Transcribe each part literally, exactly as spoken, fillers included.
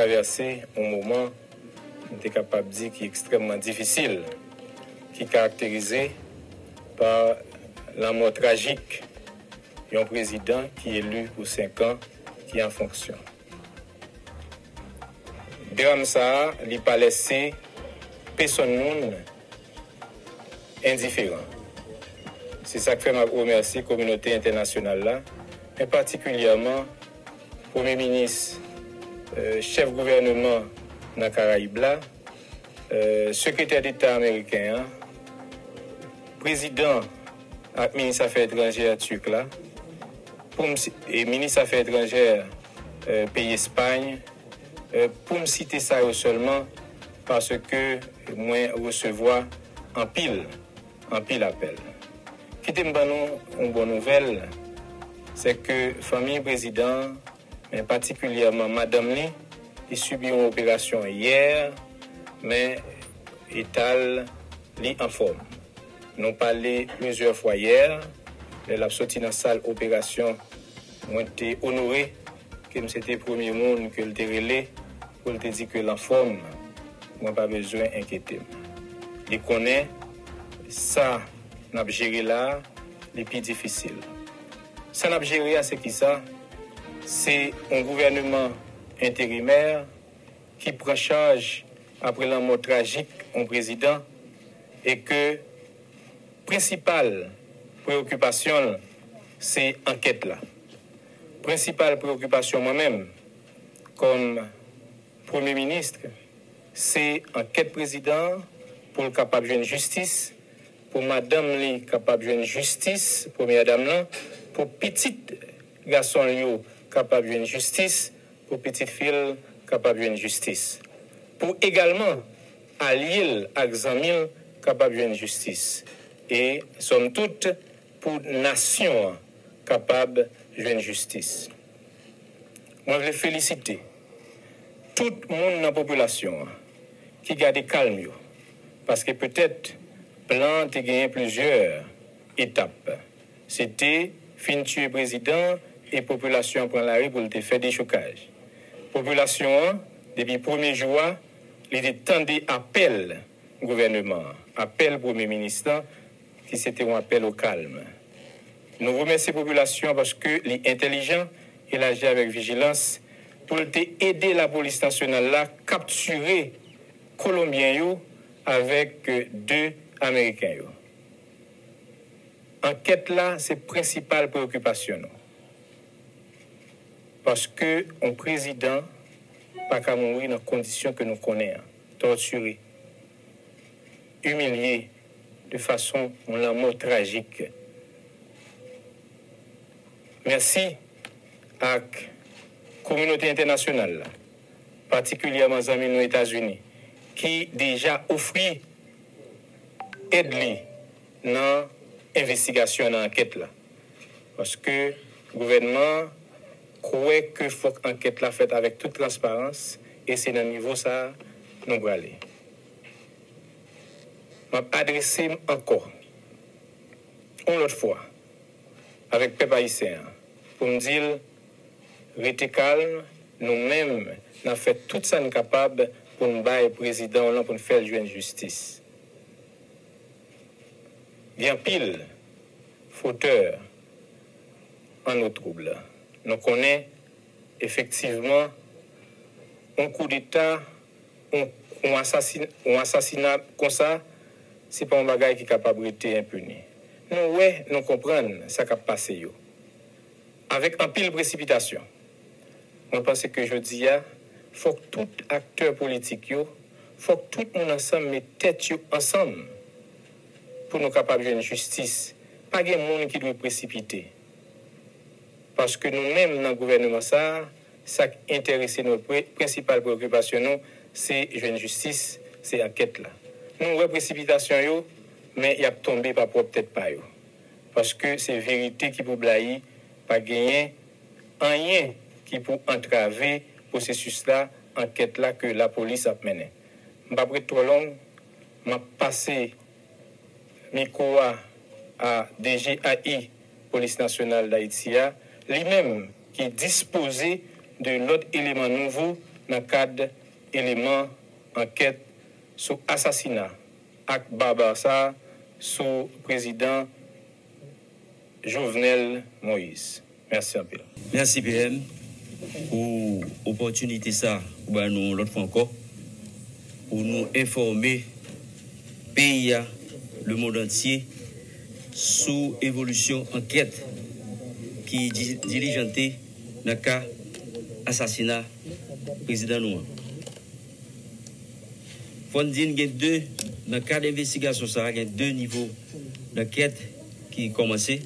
travèse yon moman, m te kapab di, ki ekstrèmman difisil, ki karakterize pa lanmò trajik yon prezidan ki eli pou senk an, ki an fonksyon. Dram sa a, li pa lese pèsonn moun endiferan. Se sa k fè m ap remèsye kominote entènasyonal la, men patikilyèman Premye Minis, euh, chèf gouvèneman nan Karayib la, euh, sekretè deta ameriken an, prezidan ak minis afè etranjè tirk la, pou m si-, e minis afè etranjè, euh, peyi Espay, euh, pou m site sa yo sèlman, paske mwen resevwa anpil, anpil apèl. Kite m ban nou yon bon nouvèl, se ke fanmi prezidan an, men patikilyèman madanm li, li sibi yon operasyon yè, men eta l, li anfòm. Nou pale plizyè fwa yè, lè l ap soti nan sal operasyon, mwen te onore ke m se te premye moun ke l te rele pou l te di ke l anfòm, mwen pa bezwen enkyete m. Li konnen sa n ap jere la a, li pi difisil. Sa n ap jere a, se kisa? Se yon gouvèneman enterimè ki pran chaj apre lanmò trajik yon prezidan e ke prensipal preyokipasyon l se ankèt la. Prensipal preyokipasyon mwen menm, kòm premye minis, se ankèt prezidan an pou l kapab jwenn jistis, pou madanm li kapab jwenn jistis, premyè dam lan, pou pitit gason l yo kapab jwenn jistis, pou pitit fi l kapab jwenn jistis. Pou egalman alye l ak zanmi l kapab jwenn jistis. E, sòm tout, pou nasyon an kapab jwenn jistis. Mwen vle felisite tout moun nan popilasyon an ki gade kalm yo, paske petèt plan an te genyen plizyè etap. Se te fin tiye prezidan e popilasyon an pran lari pou l te fè dechokaj. Popilasyon an, depi premye jou a, li te tande apèl gouvèneman an, apèl premye minis lan, ki se te yon apèl o kalm. Nou remèsye popilasyon an paske li entèlijan e l aji avèk vijilans pou l te ede lapolis nasyonal la kaptire Kolonbyen yo avèk, euh, de Ameriken yo. Ankèt la se prensipal preyokipasyon nou. Paske yon prezidan pa ka mouri nan kondisyon ke nou konnen an, tòtire, imilye de fason yon lanmò trajik. Mèsi ak kominote entènasyonal la, patikilyèman zanmi nou Etazini, ki deja ofri èd li nan envestigasyon, nan ankèt la. Paske gouvènman an kwè ke fòk ankèt la fèt avèk tout transparans, e se nan nivo sa a nou prale. M ap adrese m ankò, yon lòt fwa, avèk pèp ayisyen an, pou m di l, rete kalm, nou menm, n ap fè tout sa n kapab pou n bay prezidan w lan, pou n fè l jwenn jistis. Gen anpil fotè an nou twoub. Nou konnen efektivman yon koudeta, yon, yon asasin-, yon asasina konsa, se pa yon bagay ki kapab rete enpini. Nou wè, nou konprann sa k ap pase yo. Avèk anpil presipitasyon, mwen panse ke jodi a, fòk tout aktè politik yo, fòk tout moun ansanm met tèt yo ansanm pou nou kapab jwenn jistis. Pa gen moun ki dwe presipite. Paske nou menm nan gouvèneman sa a, sa k enterese nou, pre-, prensipal preyokipasyon nou, se jwenn jistis, se ankèt la. Nou wè presipitasyon yo, men y ap tonbe pa pwòp tèt pa yo. Paske se verite ki pou blayi, pa genyen anyen ki pou antrave pwosesis la, ankèt la ke lapolis ap mennen. M p ap ret twò long, m ap pase mikwo a a D G A I Polis Nasyonal Dayiti a, li menm ki dispoze de lòt eleman nouvo nan kad eleman ankèt sou asasina ak baba sa sou Prezidan Jovenel Moïse. Mèsi anpil. Mèsi P M pou opòtinite sa ou ba nou yon lòt fwa ankò pou nou enfòme peyi a, lemonn antye sou evolisyon ankèt ki dilijante nan ka asasina prezidan nou an. Fò n di n gen de, nan kad envestigasyon sa a, gen de nivo lankèt ki kòmanse.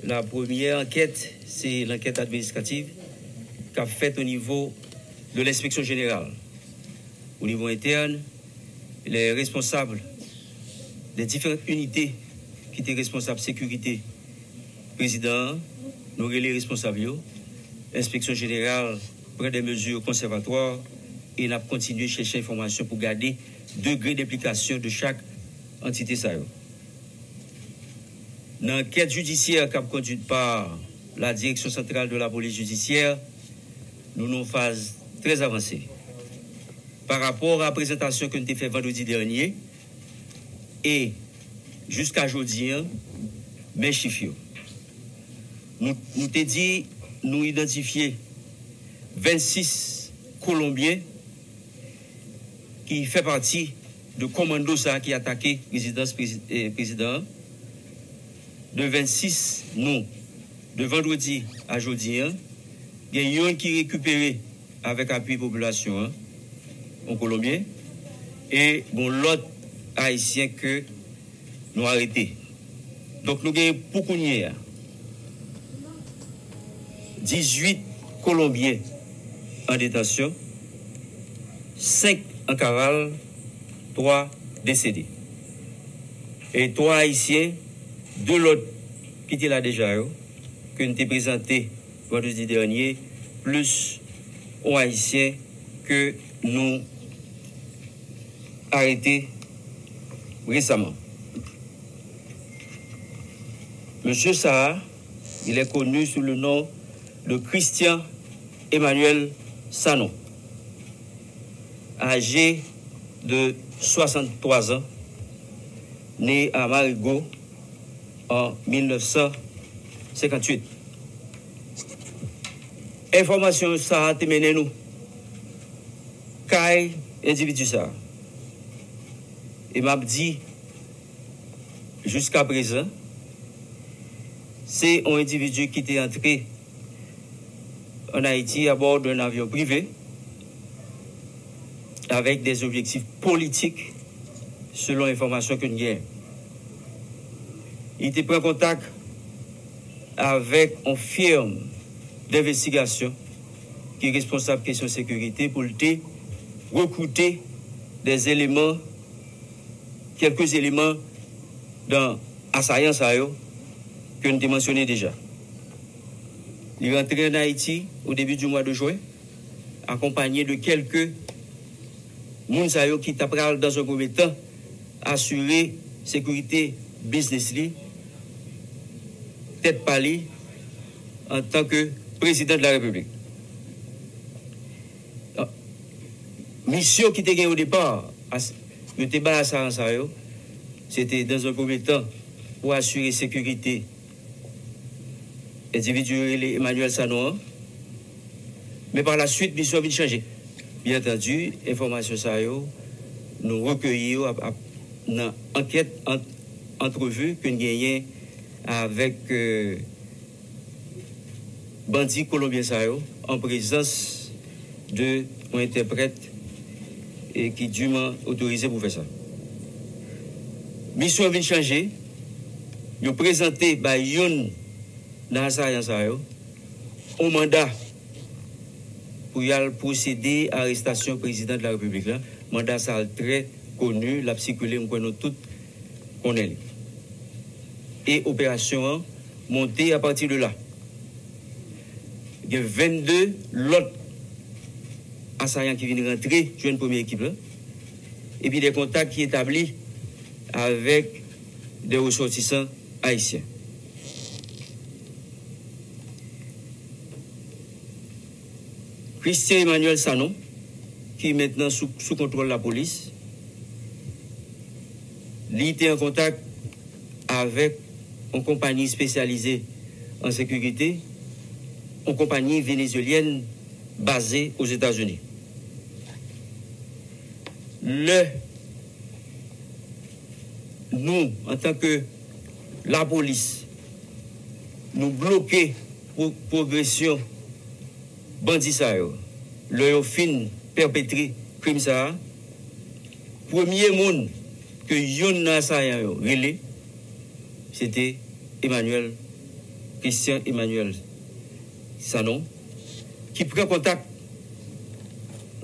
La premyè ankèt, se lankèt administrativ k ap fèt o nivo de lenspeksyon jeneral. O nivo entèn, les responsables des différentes unités ki te responsab sekirite prezidan an, nou rele responsab yo. Enspeksyon jeneral pran de mezi konsèvatwa e n ap kontinye chèche enfòmasyon pou gade degre denplikasyon de chak antite sa yo. Nan ankèt jidisyè k ap kondwit pa la Direction Centrale de la Police Judiciaire, nou nan yon faz trè avanse. Pa rapò a prezantasyon ke n te fè vandredi dènye, e jiska jodi a, men chif yo. Nou, nou te di nou idantifye vennsis Kolonbyen ki fè pati de kòmando sa a ki atake rezidans prezidan an. De vennsis nou, de vandredi a jodi a, gen youn ki rekipere avèk apui popilasyon an, yon Kolonbyen, e gon lòt Ayisyen ke nou arete. Donk, nou gen pou kounye a dizuit Kolonbyen an detansyon, senk an kaval, twa desede. E twa Ayisyen, de lòt ki te la deja yo, ke n te prezante vandredi dènye, plis yon Ayisyen ke nou arete resaman. Mesye sa a, il est connu sous le nom de Christian Emmanuel Sanon, âgé de soixante-trois ans, né à Marigot en mil neuf cent cinquante-huit. Enfòmasyon sa a te mennen nou kay endividi sa a. E m ap di, jiska prezan, se yon endividi ki te antre ann Ayiti abò d'un avion privé avec des objectifs politiques, selon enfòmasyon ke n genyen. Li te pran kontak avèk yon firm denvestigasyon ki responsab kesyon sekirite pou l te rekrite des éléments, quelques éléments dans asayan sa yo ke n te mansyone deja. Li rantre ann Ayiti o debi di mwa de jen, akonpanye de kèlke moun sa yo ki ta pral, dans un premier temps, asire sekirite biznis li, tèt pa li, antanke prezidan de la repiblik. Misyon ki te gen o depa, yo te bay asayan sa yo, se te, dans un premier temps, pou asire sekirite endividi yo rele Emmanuel Sanon an. Men pa la swit, misyon vin chanje. Byen antandi, enfòmasyon sa yo, nou rekeyi yo nan ankèt, antrevi ke n genyen avèk bandi kolonbyen sa yo, an prezans de yon entèprèt ki diman otorize pou fè sa. Misyon vin chanje, yo prezante bay youn nan asayan sa yo yon manda pou y al pwosede arestasyon prezidan de la repiblik la. Manda sa a trè koni, l ap sikile, m kwè nou tout konnen li. E operasyon an monte apati de la. Gen vennde lòt asayan ki vin rantre jwenn premye ekip la, epi de kontak ki etabli avèk de resòtisan ayisyen. Christian Emmanuel Sanon, ki mentnan sou, sou kontwòl lapolis, li te an kontak avèk yon konpayi espesyalize an sekirite, yon konpayi venezuelyèn baze Ozetazini. Lè nou, antanke lapolis, nou bloke pwo-, pwogresyon bandi sa yo, lè yo fin pèpetre krim sa a, premye moun ke youn nan asayan yo rele, se te Emmanuel, Christian Emmanuel Sanon, ki pran kontak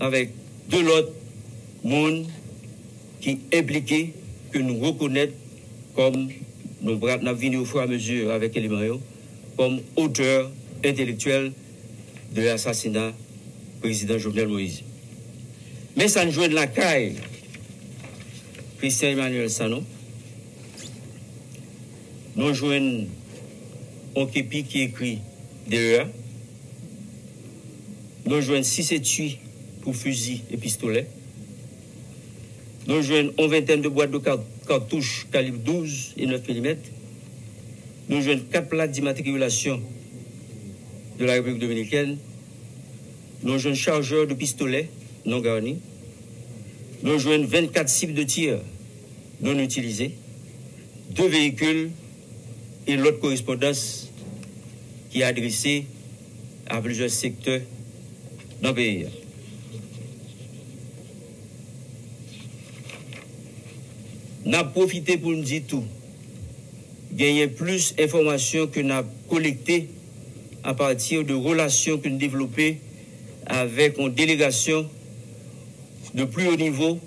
avèk de lòt moun ki enplike, ke nou rekonèt kòm, nou pral, n ap vini ofirameziye avèk eleman yo, kòm otè entelektyèl de asasina prezidan Jovenel Moïse. Men sa n jwenn lakay Christian Emmanuel Sanon, nou jwenn yon kepi ki ekri D E A, nou jwenn sis etui pou fizi e pistolè, nou jwenn yon ventèn de bwat de ka-, katouch kalib douz e nèf milimèt, nou jwenn kat plak dimatrikilasyon de la Repiblik Dominikèn, nou jwenn chajè de pistolè non garni, nou jwenn vennkat sib de tir non itilize, de veyikil e lòt korespondans ki adrese a plizyè sektè nan peyi a. N ap pwofite pou n di tou, genyen plis enfòmasyon ke n ap kolekte apati de relasyon ke n devlope avèk yon delegasyon de plus haut niveau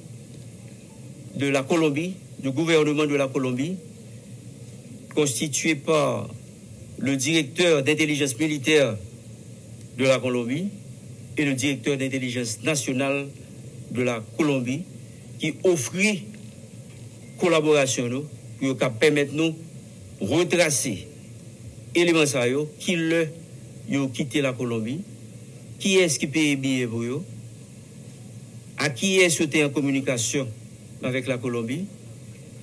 de la Colombie, du gouvernement de la Colombie, constitué par le directeur d'intelligence militaire de la Colombie et le directeur d'intelligence nationale de la Colombie, ki ofri kolaborasyon nou pou yo ka pèmèt nou retrase eleman sa yo, ki lè yo kite Lakolonbi, kiyès ki peye biyè pou yo, a kiyès yo te an kominikasyon avèk Lakolonbi,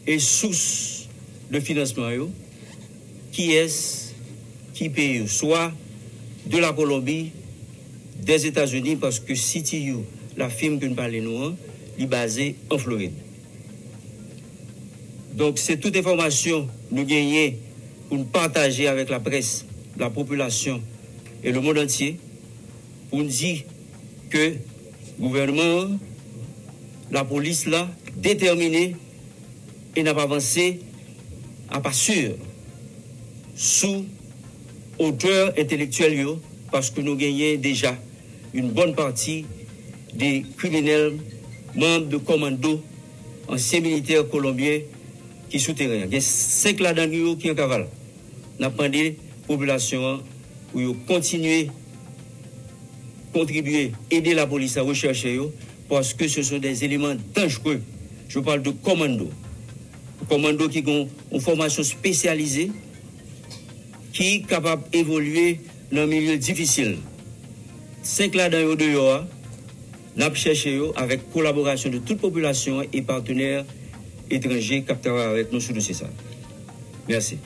e sous de finansman yo, kiyès ki peye yo, swa de Lakolonbi, dèzetazini, paske C T U, la firm ke n pale nou an, li baze an Florid. Donk, se tout enfòmasyon nou genyen pou n pataje avèk laprès, lapopilasyon e lemonn antye, pou n di ke gouvènman an, lapolis la, detèmine e n ap avanse a pa si sou otè entelektyèl yo, paske nou genyen deja yon bòn pati de kriminèl, manm de kòmando, ansyen militè kolonbyen ki sou teren an. Gen senk ladan yo ki an kaval. N ap mande popilasyon an pou yo kontinye kontribye, ede lapolis la rechèche yo, paske ce sont des éléments dangereux. Je parle de kòmando. Kòmando ki gen yon fòmasyon espesyalize, ki kapab evolye nan milye difisil. Senk ladan yo deyò a, n ap chèche yo avèk kolaborasyon de tout popilasyon an e patnè etranje k ap travay avèk nou sou dosye sa. Mèsi.